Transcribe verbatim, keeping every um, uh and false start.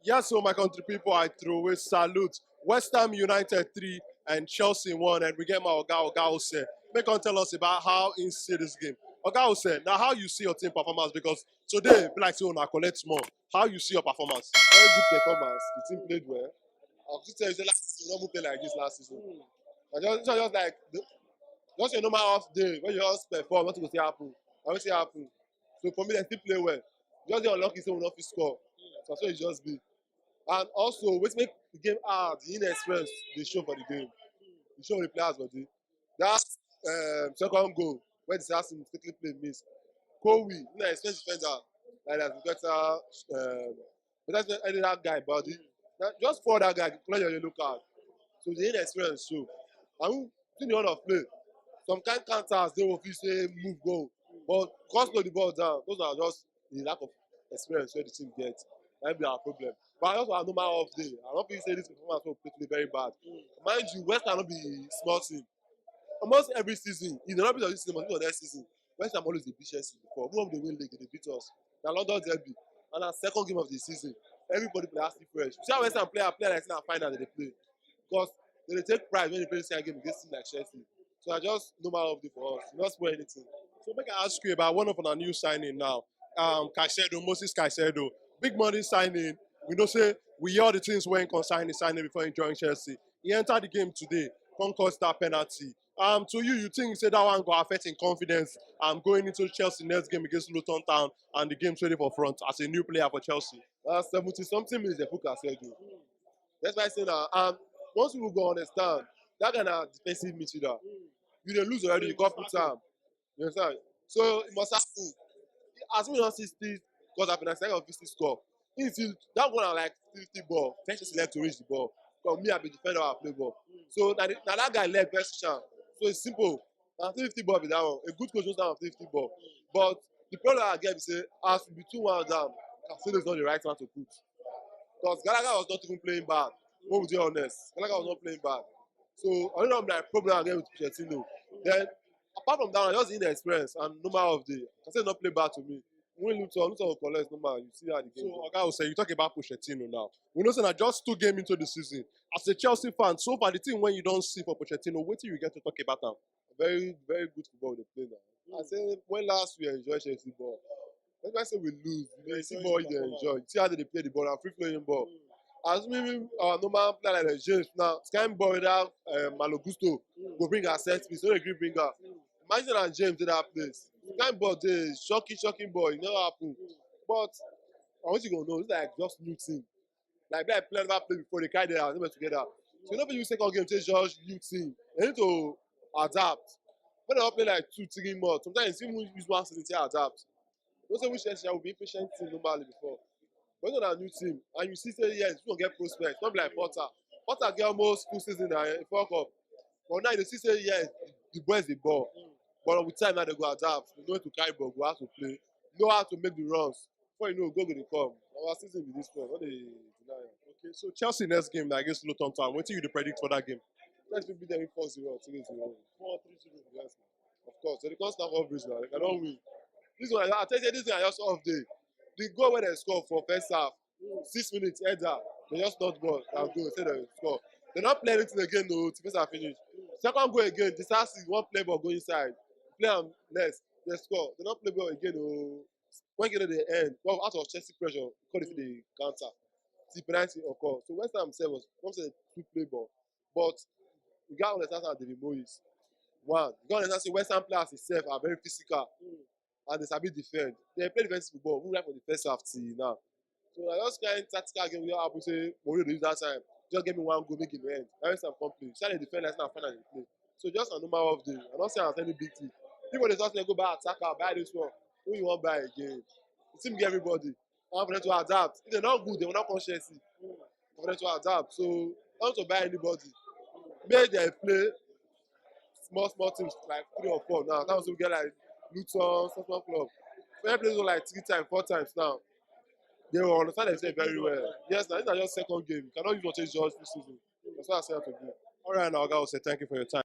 Yes, so my country people, I throw away salute. West Ham United three and Chelsea one, and we get my Oga Oga Ose. Make come tell us about how he see this game. Oga Ose, now how you see your team performance? Because today, be like say una collect small. How you see your performance? Very good performance. The team played well. I could tell you say last season, we never play like this last season. I just, just, just like the, just a normal off day when you just perform, nothing go still happen. Nothing still happen. So for me, they still play well. Just dey unlucky say we no fit score. So so it just be. And also, wetin make the game hard, the inexperience dey show for the game. E show the players body. That um, second goal wey the assassin mistakenly play miss. Kowi, na expect defender like that, better um, better any that guy body. Na just for that guy, clear your yellow card. So the inexperience show. And who see the one of play. Some kind counters dey wey fit say move go. But cross no the ball down. Those are just the lack of experience wey the team get. That be our problem. But I also have normal off day. I don't feel say this performance will play very bad. Mind you, West Ham no be small team. Almost every season, if they not beat us this season, but next season, West Ham always dey beat Chelsea before. Who dey win league, they beat us. Na London derby, and na second game of the season. Everybody play as fresh. See how West Ham player play like say na final they dey play, because they dey take pride when they play this kind of game against team like Chelsea. So I just normal off day for us. E no spoil anything. So make I ask you about one of our new signing now. Um, Caicedo, Moses Caicedo, big money signing. We know say we hear all the things wey he concern the signing before he join Chelsea. He enter the game today, come cause that penalty. Um, to you, you think say that one go affect him confidence? Um, going into Chelsea next game against Luton Town and the games ready for front as a new player for Chelsea. Uh, seventy something minutes they put Caicedo. That's why I say now. Um, once people go understand that kind of defensive midfielder, you dey lose already. You can't put am. You understand? So it must happen. As we don't see still, because I've been a second fifty score. He still that one are like fifty ball. Chelsea like to reach the ball. But me, I be defender, I play ball. So now, now that guy left best chance. So it's simple. Now fifty ball be that one. A good coach knows that fifty ball. But the problem I get is say as we be two one down, Cancelo is not the right man to put. Because Gallagher was not even playing bad. When we be honest, Gallagher was not playing bad. So I don't know my problem again with Pochettino. Then apart from that, just inexperience and normal of the. I say not play bad to me. When Luton, Luton will collect normal. You see how the game. So Oga Ose, you talk about Pochettino now. We know say na just two games into the season. As a Chelsea fan, so far the thing wey you don see for Pochettino, wetin you get to talk about am? Very, very good football they play now. I say when last we enjoy Chelsea ball. That's why I say we lose. We dey see ball, you dey enjoy. See how they dey play the ball, and free flowing ball. As we our normal player like James now, sky ball with that uh, Malo Gusto go bring our set piece. No dey gree bring am. Imagine na James dey that place. Sky ball dey shocking, shocking ball. E never happen. But I want you go know, it's like just new team. Like, like player never play before, they carry their number together. So you no fit use second game take judge new team. They need to adapt. When they all play like two, three months, sometimes you even use one season to adapt. Don't say which Chelsea will be patient team normally before. But when on a new team, and you see say yes, you don't get prospects, not be like Potter. Potter get almost full season and he fuck up. But now you see say yes, the boys dey ball. But with time now they go adapt. They know to carry ball, go how to play, know how to make the runs. Before you know, go go dey come. Our season be this one. What dey deny am? Okay, so Chelsea next game na against Luton Town. Wetin you dey predict for that game? Chelsea fit beat them four zero or three zero. Four three zero. Yes, man. Of course. So they can't stop all bridge now. They cannot win. This one, I tell you, this one I just off day. The goal wey they score for first half, six minutes header, they just not ball and goal, say they score. They not play anything again, no, till first half finish. Second goal again, Disasi one play ball go inside, play am less, they score. They not play ball again, no. When game dey end, well, out of Chelsea pressure, call it the counter. The penalty occur. So West Ham sef was, some say two play ball, but you got understand how David Moyes. One, you got understand say West Ham players itself are very physical and they sabi defend. They play defensive football, who right for the first half till now. So I just kind tactical game wey happen say Mourinho dey use that time. Just give me one goal, make him end. That is some complain. Shall they defend like na final they play. So just a normal off day. I don't say I'm any big thing. People dey talk say go buy attacker, buy this one. Who you want buy again? The team get everybody. And for them to adapt. If they're not good, they will not come Chelsea. For them to adapt. So I don't want to buy anybody. Make they play small, small teams like three or four now. That was we get like Luton, small, small club. Fair play like three times, four times now. They will understand themselves very well. Yes, now this is just second game. You cannot use what is just this season. That's why I say that to you. All right, now, Oga Ose, thank you for your time.